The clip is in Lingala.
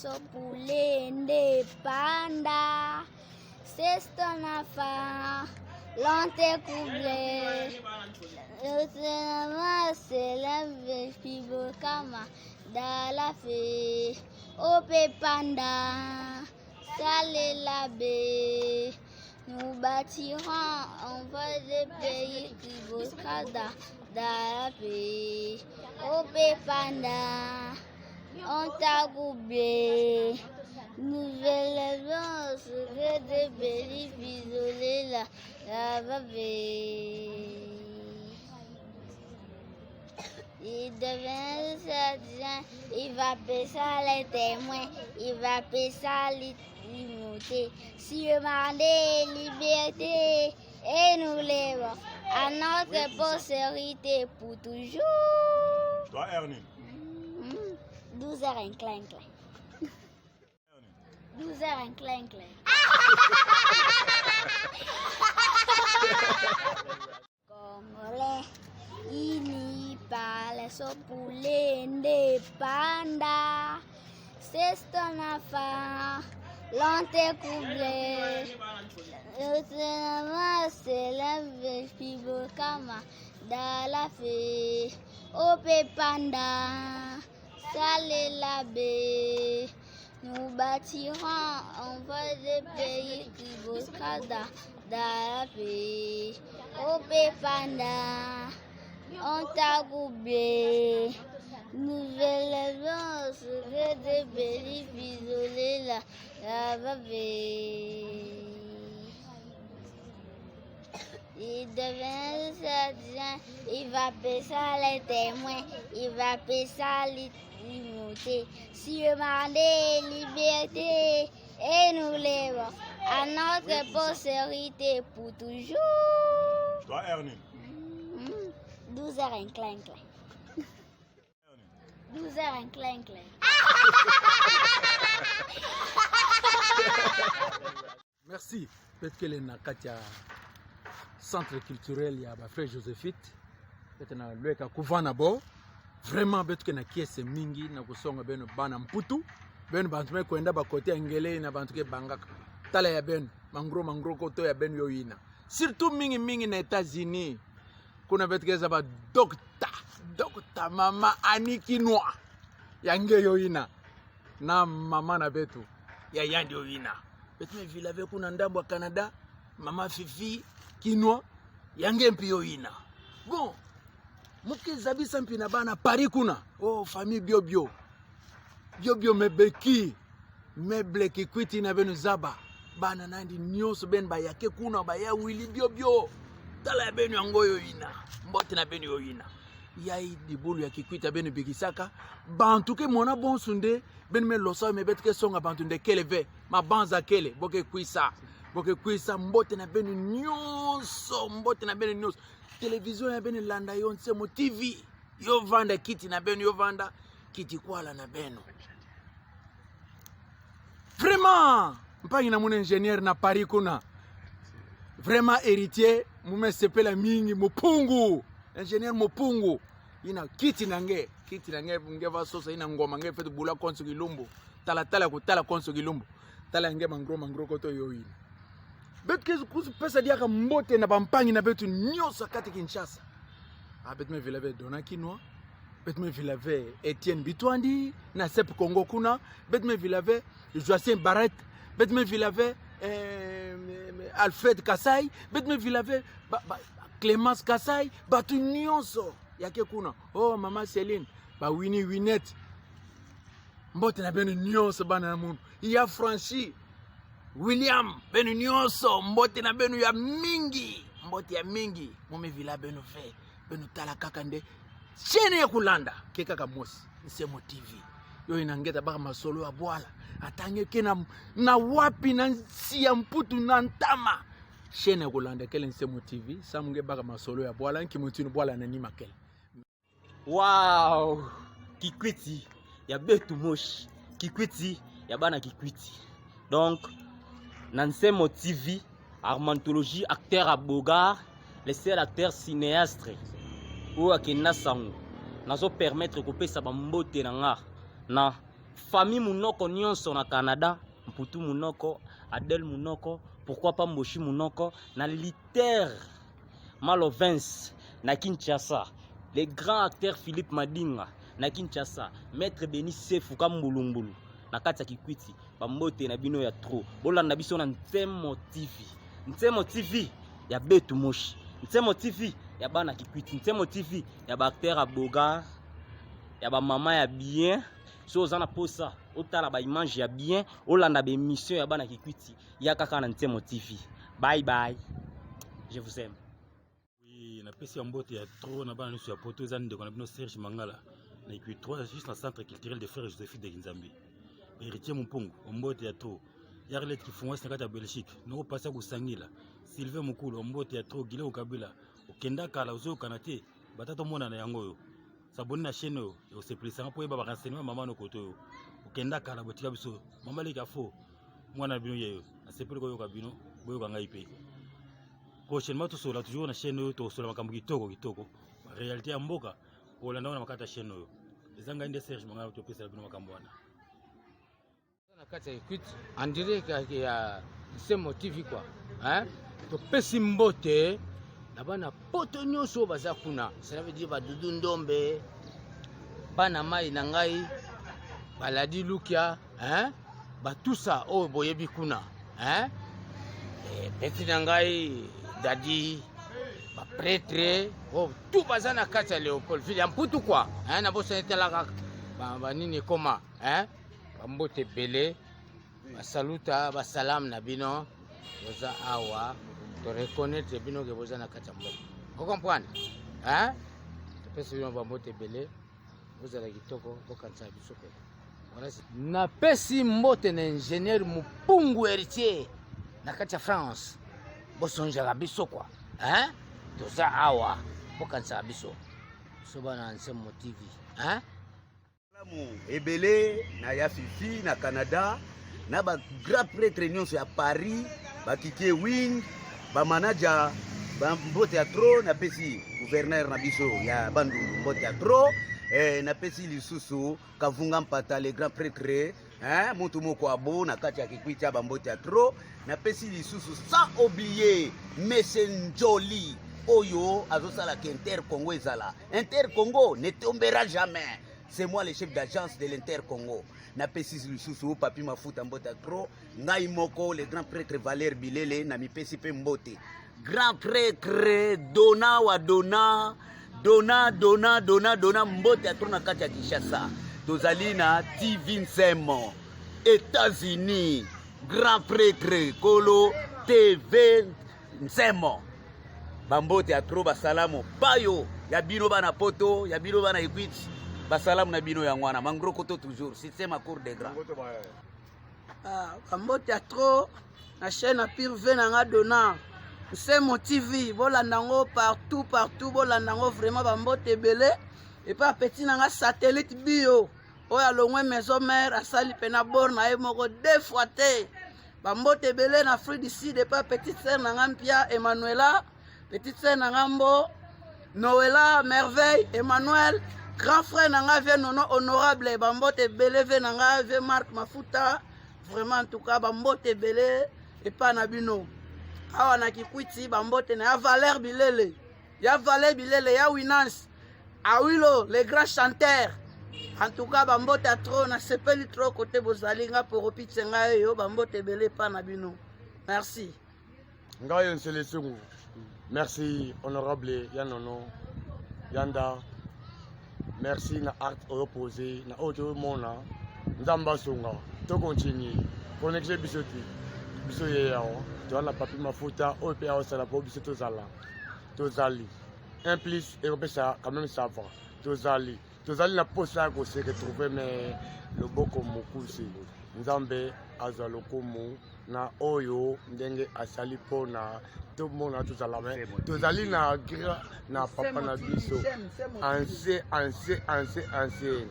sopulende panda. C'est ton enfant, l'ante coublé. C'est la kama dans la fe. Ope panda, salelabe. Nous bâtirons en voie de pays qui dans la paix. Ope panda, on t'a coupé. Nous élèvons ce que de pays isolés la, la Il devient citoyen, il va payer les témoins, il va payer l'immunité. Si demander liberté et nous lèvons à notre postérité pour toujours. Toi, Ernie. 12 heures inclin, inclin. 12 heures inclin, inclin. Congolais, ini pale sopulende panda. C'est ton enfant, l'ante coublé. C'est la kama dans la fe. Ope panda, salelabe. Nous bâtirons en voie de pays qui dans la paix. Ope panda, on t'a coupé. Nous élèvons ce que de pays isolés la, la paix. Il devient citoyen, il va payer les témoins, il va payer l'immunité. Si demander liberté et nous lèvons à notre postérité pour toujours. Toi, Ernie. 12 heures inclin, inclin. 12 heures inclin, inclin. Merci. Petkele na kati ya centre culturel ya ba frère Josephite. Pete na lweka kuvana bo. Vraiment betuke na kiese mingi na kosonga beno bana mputu. Beno bantu me kwenda ba kote ya ngele na bantu ke bangaka. Tala ya beno mangro mangro koto ya beno yoyina. Surtout mingi mingi na États-Unis. Kuna betuke za ba docta, docta mama Annie Kinwa. Ya nge yoyina. Na mama na betu ya yandi yoyina. Betu me vilave kuna ndambo ya Canada, mama Fifi Kinwa yange mpi yoyina. Bon, muke zabisa mpi na bana Paris kuna. Oh famille bio bio. Bio bio mebeki. Meble kikwiti na benu zaba. Bana nandi nyonso ben bayake kuna baya wili bio bio. Tala ya benu yango yoyina. Mbote na benu yoyina. Yai libulu ya kikwita benu bikisaka. Bantu ke mona bonsu nde benu me losa me betu ke songa bantu nde keleve. Mabanza kele boke kwisa. Boke kwisa mbote na benu nyonso, mbote na benu nyonso. Television ya benu landa yo nsemo TV. Yo vanda kiti na benu, yo vanda kiti kwala na benu. Vraiment, mpangi na mon ingénieur na Paris kuna. Vraiment héritier, mume sepela mingi mopungu. Ingénieur mopungu. Ina kiti na nge, kiti na nge nge va sosa ina ngoma nge fetu bula konso kilumbu. Tala tala ko tala konso kilumbu. Tala nge mangro mangro koto yo ina. Betu kezu kuzu pesa diaka mbote na bampangi na betu nyonso kati Kinshasa. Ah betu me vila ve Dona Kinwa. Betu me vila ve Etienne Bitwandi na Sep Congo kuna. Betu me vila ve Joacim Barrett. Betu me vila ve Alfred Kasai. Betu me vila ve ba, ba, Clémence Kasai. Batu nyonso yake kuna. Oh mama Céline, ba Winnie Winette. Mbote na benu nyonso bana na mundu. Ya franchi William benu nyonso mbote na benu ya mingi, mbote ya mingi mome vila benu ve benu tala kaka nde chaîne ya kulanda ke kaka mosi Nsemo TV yo inangeta baka masolo ya bwala atange ke na, na wapi na nsi ya mputu na ntama chaîne ya kulanda kele Nsemo TV samunge baka masolo ya bwala nkimutinu bwala na nima kele. Wow, Kikwiti ya Betu Moshi, Kikwiti ya bana Kikwiti. Donc na Nsemo TV, Armantologie, acteur à Bogar, le seul acteur cinéaste oyo akenda sango nazo permettre kopesa ba mbote na nga na Famille Munoko nyonso na Canada, Mputu Munoko, Adèle Munoko, pourquoi pas Mboshi Munoko, na Liter Malovens na Kinshasa, le grand acteur Philippe Madinga na Kinshasa, Maître Denis Sefu Kambulumbulu na kati ya Kikwiti, bambote na bino ya trop. Bolanda biso na Nsemo TV. Nsemo TV ya Betu Moshi. Nsemo TV ya bana Kikwiti. Nsemo TV ya ba acteur ya Bogar, ya ba mama ya bien. So oza na posa otala ba image ya bien, olanda ba émission ya bana Kikwiti, ya kaka na Nsemo TV. Bye bye. Je vous aime. Oui, napesi ya mbote ya trop na bana nyonso ya poto. Eza ndeko na bino Serge Mangala na Equi 3, juste na centre culturel de frère Josephine de Kinzambi. Héritier Mumpungu, mbote ya trop. Yarlet Kifungwasi na kati ya Belgique, noko pasi ya kosangila. Sylvain Mukulu, mbote ya trop. Guillaume Kabila, okenda kala ozoyokana te, batata omonana yango oyo. S'abonner na chaîne oyo, ekosepelisanga mpo oyeba ba renseignement mama no koto oyo. Okenda kala botika biso. Mama leki afo mwana na bino yeyo. Nasepeli koyoka bino, boyoka ngai mpe. Prochainement tosola toujours na chaîne oyo, tokosola makambo kitoko kitoko, réalité ya mboka, kolanda wana makati ya chaîne oyo. Eza ngai nde Serge Mangala, topesela bino makambo wana. Na kati ya Equite en direct ya Nsemo TV quoi, hein? Topesi mbote na bana poto nyonso baza kuna, cela veut dire badudu ndombe, bana mai na ngai baladi lukia, hein? Batusa oyo boyebi kuna, hein? E, peti na ngai dadi bapretre oyo tout baza na kati ya Leopoldville ya Mputu quoi, hein? Nabosani tala kaka banini ekoma, hein? Bambote ebele, basaluta basalam na bino boza awa, toreconnaitre bino ke boza na kati ya mboka, ocomprendre, hein? Topesi bino bambote ebele, bozala kitoko, bokanisa biso mpe. Napesi mbote na ingénieur Mupungu Héritier na kati ya France, bosonjaka biso kwa, hein? Toza awa, bokanisaka biso, biso bana Nsemo TV, hein? Malamu ebele na ya Fifi na Canada, na ba grand prêtre nyonso ya Paris, bakikie wing, ba manager, ba mbote ya trop. Napesi gouverneur na biso ya Bandundu mbote ya trop. Napesi lisusu Kavunga Mpata, le grand prêtre, hein, mutu moko abo na kati ya Kikwiti ya bambote ya trop. Napesi lisusu, sans oublier Monsieur Njoli oyo azosalaka Inter Congo ezala. Inter Congo ne tombera jamais. C'est moi le chef d'agence de l'Inter Congo. Napesi lisusu Papi Mafuta mbote ya trop. Ngai moko le grand prêtre Valère Bilele na mipesi pe mbote. Grand prêtre Dona wa Dona, Dona Dona Dona Dona, mbote ya trop na kati ya Kinshasa. Tozali na TV Nsemo, États-Unis, grand prêtre Kolo TV Nsemo. Bambote ya trop, basalamu bayo ya bino bana poto, ya bino bana Equity, basalamu na bino yango wana. Mangro koto toujours système à cour de grand. Ah, bambote ya trop na chaîne ya Pire V na nga Dona Nsemo TV, bolanda yango partout partout, bolanda yango vraiment. Bambote ebele epai apeti na nga Satellite Bio oyo alongwe maison mère, asali mpena bor na ye moko deux fois te. Bambote ebele na Afrique du Sud epai petite sœur na nga Mpia Emmanuela, petite sœur na nga Mbo Noela Merveille Emmanuel, grand frère na nga vie Nono Honorable, bambote ebele ve na nga vie Marc Mafuta. Vraiment, en tout cas, bambote ebele epai na bino awa na Kikwiti. Bambote na ya Valère Bilele, ya Valère Bilele, ya Winance Awilo le grand chanteur. En tout cas, bambote ya trop, nasepeli trop kote bozali. Nga poropitse ngai oyo, bambote ebele epai na bino, merci. Ngai Nsele Sungu, merci honorable Yanono Yanda, merci na acte oyo posé na oyo tozomona. Nzambe asunga, tocontinue connexion biso te, biso ye yawa toza na Papi Mafuta oyo mpe aosala mpo biso tozala, tozali un plus ekopesa quand même, ça va. Tozali na posa ya kose retrouver, mais loboko mokuse. Nzambe azwa lokumu na oyo ndenge asali mpona tomona tozala, me tozali na gra na papa na biso anse anse anse ancienne.